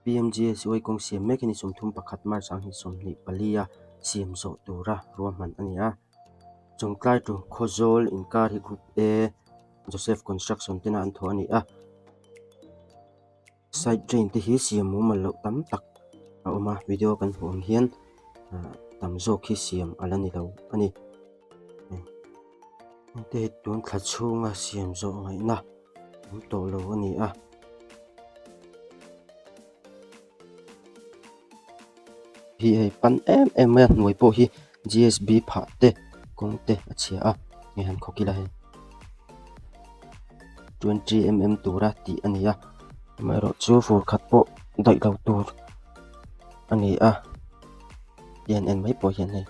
PMGSY kawng siam mek hi ni 31 March ang hi 24 a siam zawh tura ruahman a ni a. Chawngtlai to Khawzawl inkar hi Group A Joseph Construction tena an thawh a ni a. Side drain te hi siam mumal loh tam tak a awm a, video kan hmuh ang hian tam zawk hi siam a la ni lo a ni. Hengte hi tun thla chhunga siam zawh ngaihna awm tawh lo a ni a. Hi hei pan em em mai a hnuai pawh hi G_S_B phah te kawng te a chhia a hei han khawk ila hei 20mm tura tih a ni a amaherawhchu fur khat pawh daih lo tur a ni a hian en mai pawh hian hei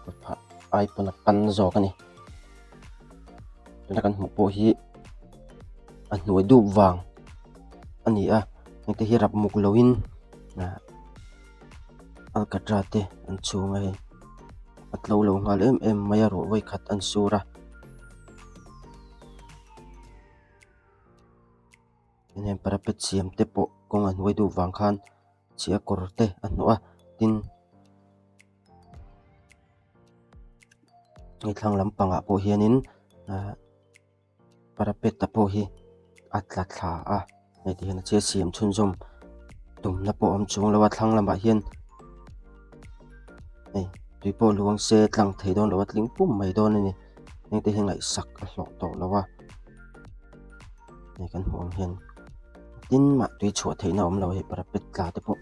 kut phah ai pawn a pan zawk a ni tuna kan hmuh pawh hi a hnuai dup vang a ni a hengte hi rap muk loin ah alkatra te an chhung a hei a tlo lo nghal em em mai a ruah vawikhat an sur a. Heng parapet siam te pawh kawng a hnuai duh vang khan chhia kawr te a hnawh a tin hei thlang lampangah pawh hianin ahh parapet a pawh hi a tla thla a hei ti hian a chhia siam chhunzawm tumna pawh a awm chuang lo a thlang lamah hian hei tui pawh luang se tlang thei dawn lo a tling pum mai dawn a ni heng te hi ngaihsak a hlawh tawh lo a. Hei kan hmuh ang hian tin mah tui chhuah theihna a awm lo hei parapet tla te pawh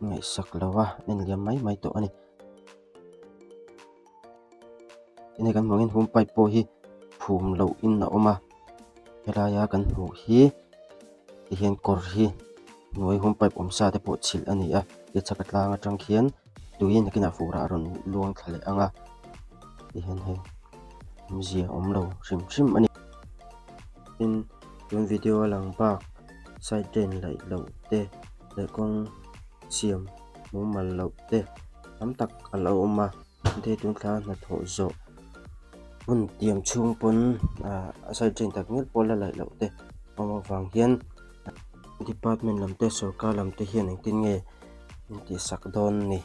ngaihsak lo a en liam mai mai tawh a ni. Tin hei kan hmuh ang hian home pipe pawh hi phum loh in a awm a helaia kan hmuh hi tihian kawr hi hnuai home pipe awm sa te pawh chhilh a ni a ti chhak a tlang atang khian tui nakinah furah a rawn luang thla leh ang a tihian hei. Awmzia awm lo hrim hrim a ni. Tin, tun video a lang bak side drain laih loh te leh kawng siam mumal loh te tam tak a lo awm a, hei tun thla hnathawh zawh hun tiam chhung pawn ah a side drain tak ngial pawh la laih loh te awm avang hian department lam te sorkar lam te hian engtin nge min tihsak dawn ni.